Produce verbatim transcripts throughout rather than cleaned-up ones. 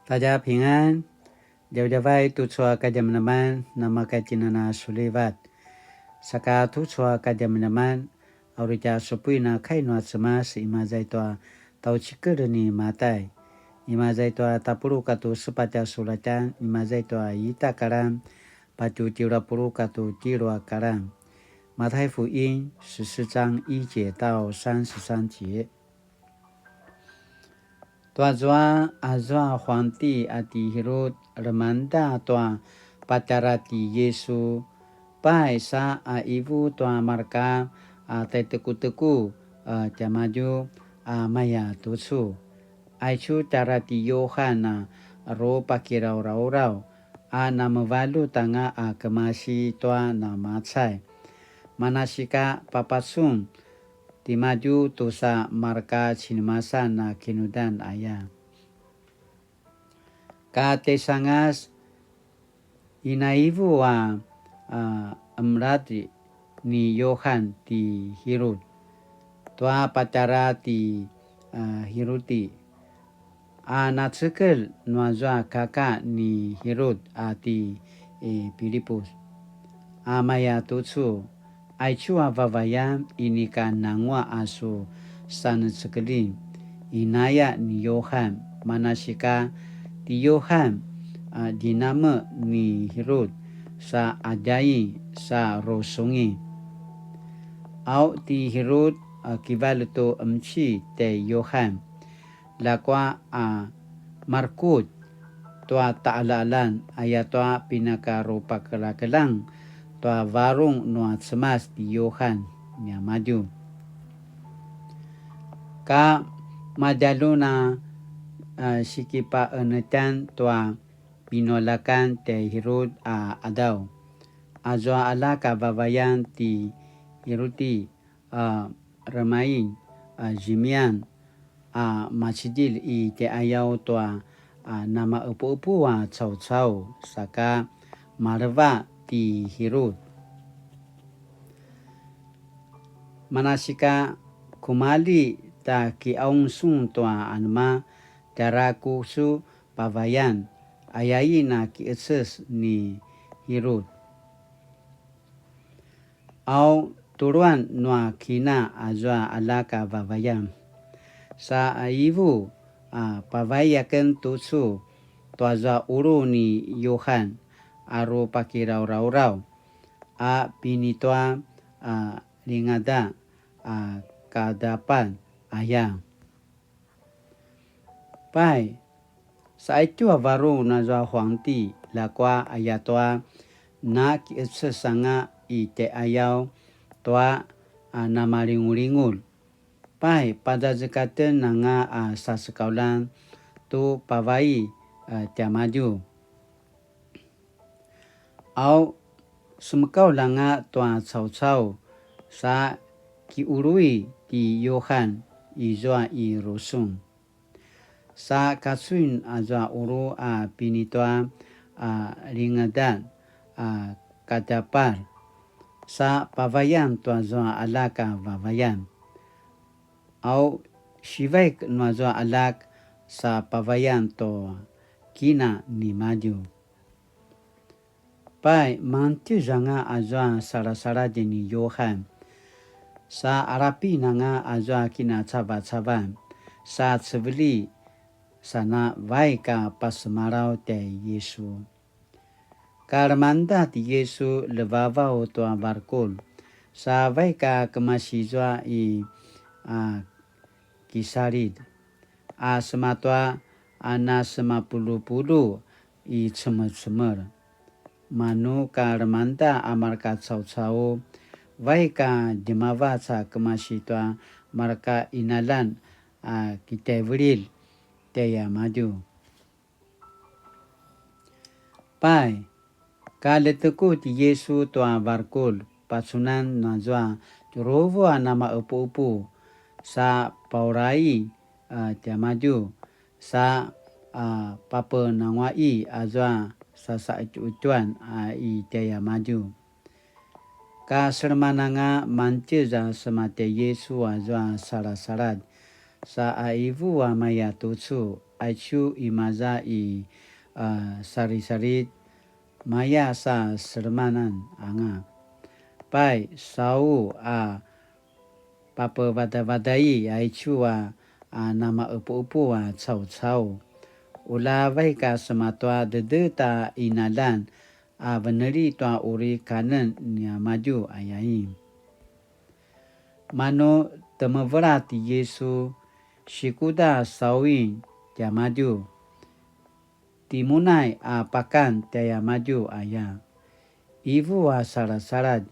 大家平安, djavadjavay tucu a kadjamadjaman, namakatjinana sulivat. Saka tucu a kadjamadjaman, a uri tja supuin a kai nua Cemas, imaza i tua tjaucikel ni Matai. Imaza i tua tapuluq katua sepatj a sulatjan, imaza i tua ita karan, patje tjelu a puluq katua tjelu a karan. 馬太福音十四章一節到三十三節。 Tuazua, azua huangti a ti Hirut, lemangda tua patjara ti Yisu, pai sa a ivu tua marka a taitekuteku a tiamadju a maya tucu. Aicu tjara ti Yuhan a rupakiraurauraw a namevaljut anga a kemasi tua namacay. Manasika papacun timadju tusa marka cinemasan a kinudan aya. Ka tjaisangas, inaivu a, a, emrad ni Yuhan ti Hirut, tua patjara ti, a, Hiruti, a nacekel nuazua kaka ni Hirut a ti, e, Pilipus. A maya tucu, aicu a vavayan inika nanguaq a su sanecekelin, inaya ni Yuhan, manasika ti Yuhan, a, djinameq ni Hirut sa adjain sa rusungi. Au ti Hirut, a, kivaljut tu emci tjai Yuhan, ljakua a markut tua taqaljaqaljan, ayatua pinakarupakelakeljang tua varung nua Cemas ti Yuhan niamadju. Ka madjaljun a, a, sikipaqenetjan tua pinualjakan tjai Hirut a qadaw. Azua aljak a vavayan ti Hiruti, a, remain, a, zemiyan, a, macidilj i tjaiqayaw tua, a, namaqepuqepu a caucau, saka maleva ti Hirut. Manasika kumalji ta kiqaung sun tua anema, tjara ku su pavayan, ayain a kiqeces ni Hirut. Au tuluan nua kina azua aljak a vavayan. Sa ivu a pavai aken tucu tuazua qulu ni Yuhan a rupakiraurauraw a pinitua a lingada a kadapan aya. Pai, saqetju a varung nazua huangti, ljakua ayatua na kiqeces anga i tjaiqayaw tua a namalingulingul. Pai, pazazekaten anga a sasekauljan tu pavai a tiamadju. Au, semekaulj anga tua caucau, sa kiqului ti Yuhan izua i rusung. Sa kacuin azua qulu a pinitua a lingedan a katapar, sa pavayan tuazua aljak a vavayan. Au, sivaik nuazua aljak sa pavayan tu kina nimadju. Pai, mangtjez anga azua salasaladj ni Yuhan. Sa alapin anga azua kinacavacavan, sa ceveli, sa na vaik a pasemalaw tjai Yisu. Ka lemangda ti Yisu levavaw tua varukur, sa vaik a kemasi zua i, a, kisalid, a sematua a nasemapulupulu i cemecemel. Manu ka lemangda a marka caucau, vaik a djemavac a kemasi tua marka qinaljan a kitjaivililj tjaiamadju. Pai, ka ljeteku ti Yisu tua varukur, pacunan nazua tjuruvu a namaqepuqepu, sa paulai a tiamadju, sa a papenanguaqi azua sasaqetjuqetjuan a i tjaiamadju. Ka seleman anga mangtjez a sema tjai Yisu azua salasaladj, sa a ivu a maya tucu, aicu imaza i, a, sarisarit, maya sa selemanan anga. Pai, sau a papevadavadai aicu a, a namaepuepu a caucau. Ula vaik a sema tua dedet a inalan a veneli tua uri kanen niamadju ayain. Manu temevela ti Yisu, sikuda sauin tiamadju. Timunay a pakan tiamadju aya. Ivu a salasaladj,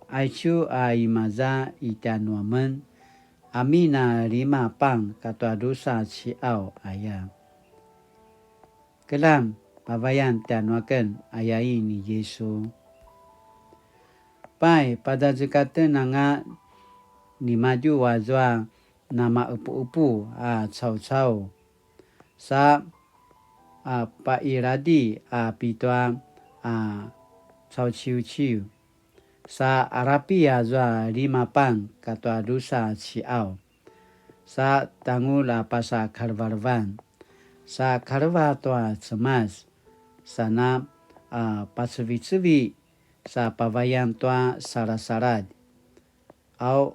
aicu a imaza i tjanuamen, amin a lima pang katua drusa ciqaw aya. Keljang, pavayan tjanuaken, ayain ni Yisu. Pai, pazazekaten anga nimadju azua namaepuepu a caucau, sa a pairadi a pitua a cauciuciu, sa arapi azua lima pang katua drusa ciqaw, sa tangul a pasa kalevalevan, sa kaleva tua Cemas, sana a pacevicevi sa pavayan tua salasaladj. Au,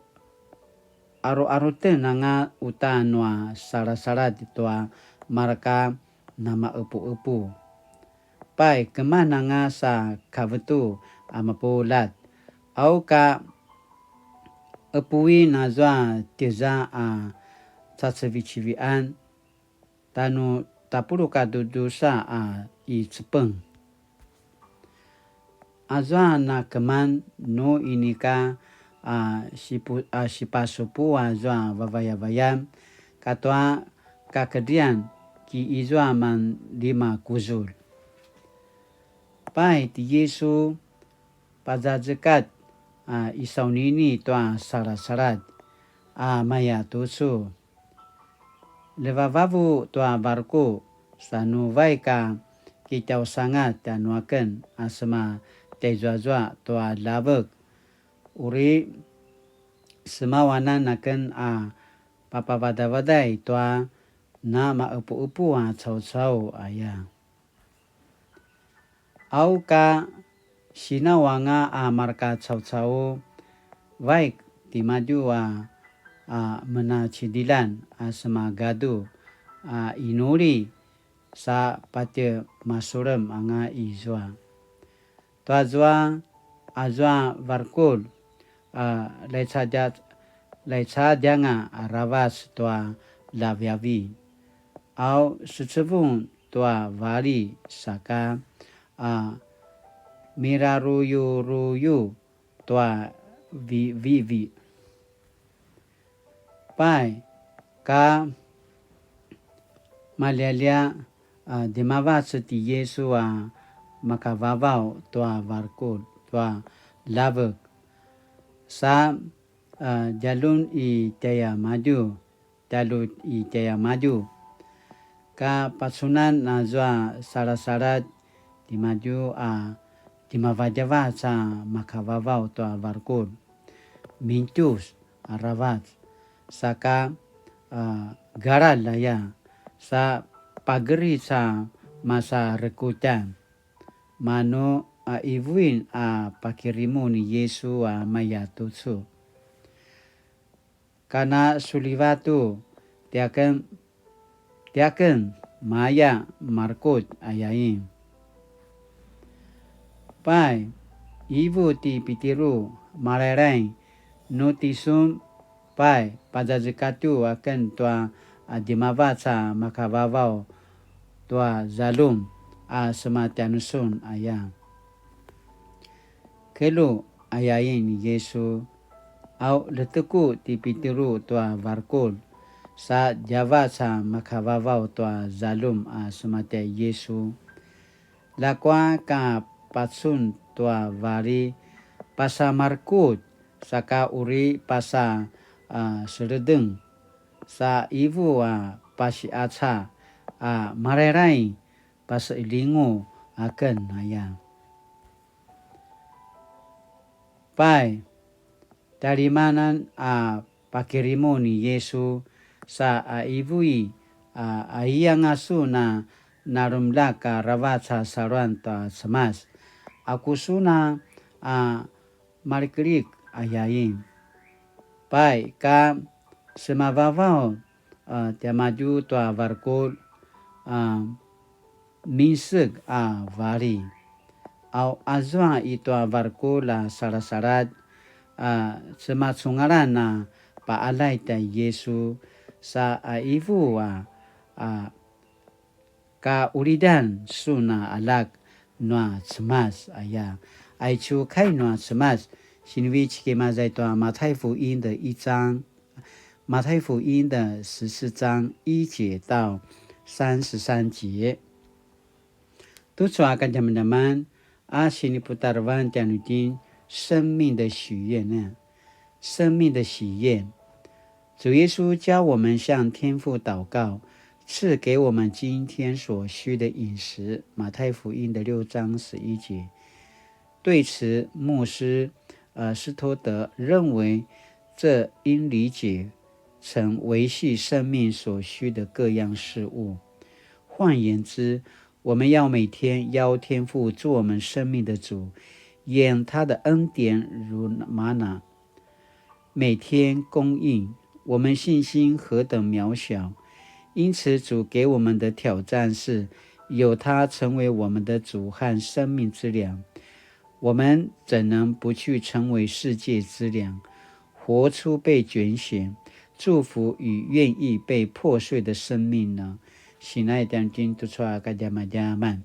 aruaruten anga uta nua salasaladj tua marka namaepuepu. Pai, keman anga sa kavetu a mapuljat, au ka epuin azua tiza a cacevicivian, tanu tapuluq a dudusa a i cepeng. Azua na keman nu inika a sipu-, a sipasupu azua vavayavayan katua kakedrian ki izua man lima kuzulj. Pai ti Yisu, pazazekat a isaunini tua salasaladj a maya tucu. Ljevavavu tua varku, sa nu vaik a kitjausangat tjanuaken a sema tjaizuazua tua ljavek. Uri semawanan aken a papavadavaday tua namaepuepu a caucau aya. Au ka sinawanga a marka caucau, vaik timadju a, a menacidilan a sema gadu a inuli sa patje masulem anga izua. Tuazua, azua varkul, a, laicadja-, laicadjanga aravac tua laviavi. Au secevung tua vali saka, a, miraruyuruyu tua vi-, vivi. Pai, ka maljialjia, a, djemavac ti Yisu a makavavaw tua varkul, tua ljavek. Sa, a, djaljun i tjaiamadju, djaljun i tjaiamadju. Ka pacunan azua salasaladj timadju a djemavadjavac a makavavaw tua varkul. Mintjus aravac, saka, a, galalj aya, sa pageric a masa rekutjan. Manu a ivuin a pakirimu ni Yisu a maya tucu. Kana sulivatu, tiaken, tiaken, maya markut ayain. Pai, ivu ti Pitiru, malailai, nu tisun, pai, pazazekatju aken tua a djemavac a makavavaw tua zaljum a sema tjanusun aya. Kelju ayain ni Yisu, au ljeteku ti Pitiru tua varkul, sa djavac a makavavaw tua zaljum a sema tjai Yisu. Ljakua ka pacun tua vali, pasa markut, saka uri pasa, a, seledeng, sa ivu a pasiaca, a, malailai, pasailingu aken aya. Pai, talimanan a pakirimu ni Yisu sa a ivui a, aianga sun a nalumlak aravac a saluan tua Cemas. Aku sun a, a, malikelik ayain. Pai ka semavavaw, a, tiamadju tua varukur, a, minsek a vali. Au azua i tua varukur a salasaladj, a, cemacungalan a paqaljay tjai Yisu sa a ivu a, a, ka ulidan sun a aljak nua Cemas aya. Aicu kai nua Cemas, sinivecik i maza i tua 馬太福音的一章, 馬太福音的十四章一節到三十三節. Tucu a kadjamadjaman a siniputarevan tjanuitjen 生命的喜悅呢, 生命的喜悅. 主耶稣教我们向天父祷告，赐给我们今天所需的饮食。马太福音的六章十一节。对此，牧师，呃，斯托德认为，这应理解成维系生命所需的各样事物。换言之，我们要每天邀天父做我们生命的主，愿他的恩典如吗哪，每天供应。我们信心何等渺小，因此主给我们的挑战是有他成为我们的主和生命之粮。我们怎能不去成为世界之粮，活出被拣选、祝福与愿意被破碎的生命呢？Sinai tjanuitjen tucu a kadjamadjaman.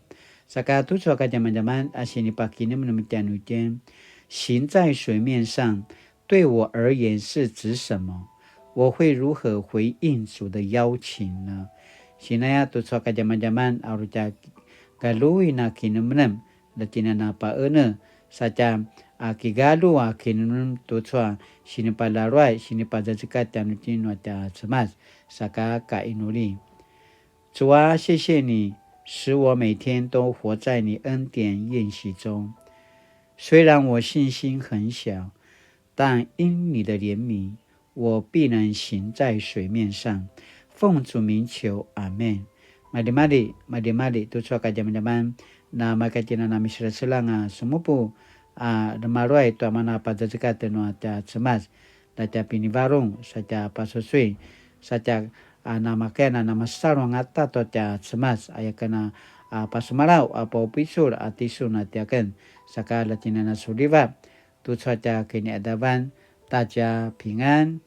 Saka tucu a kadjamadjaman a sinipakinemnem tjanuitjen, 行在水面上对我而言是指什么？我会如何回应主的邀请呢？Sinaya tucu a kadjamadjaman a uri tja galjuin a kinemnem, la tjinana paene, satja a kigalju a kinemnem tucu a sinipalaluay, sinipazazekatj tjanuitjen nua tja Cemas, saka kainuli. 主啊，谢谢你，使我每天都活在你恩典宴席中。虽然我信心很小，但因你的怜悯，我必能行在水面上。奉主名求，阿们。Maljimalji, maljimalji, tucu a kadjamadjaman, na maka tjinana miselaselang a semupu, a, remaluay tua mana pazazekatj nua tja Cemas, na tja pinivarung, sa tja pasusui, sa tja, a, namakaya na namasalu angata tua tja Cemas, aya ken a, a, pasemalaw, a, paupicul, a, tisun a tiaken, saka la tjinana suliva, tucu a tja kiniadavan, ta tja pingan.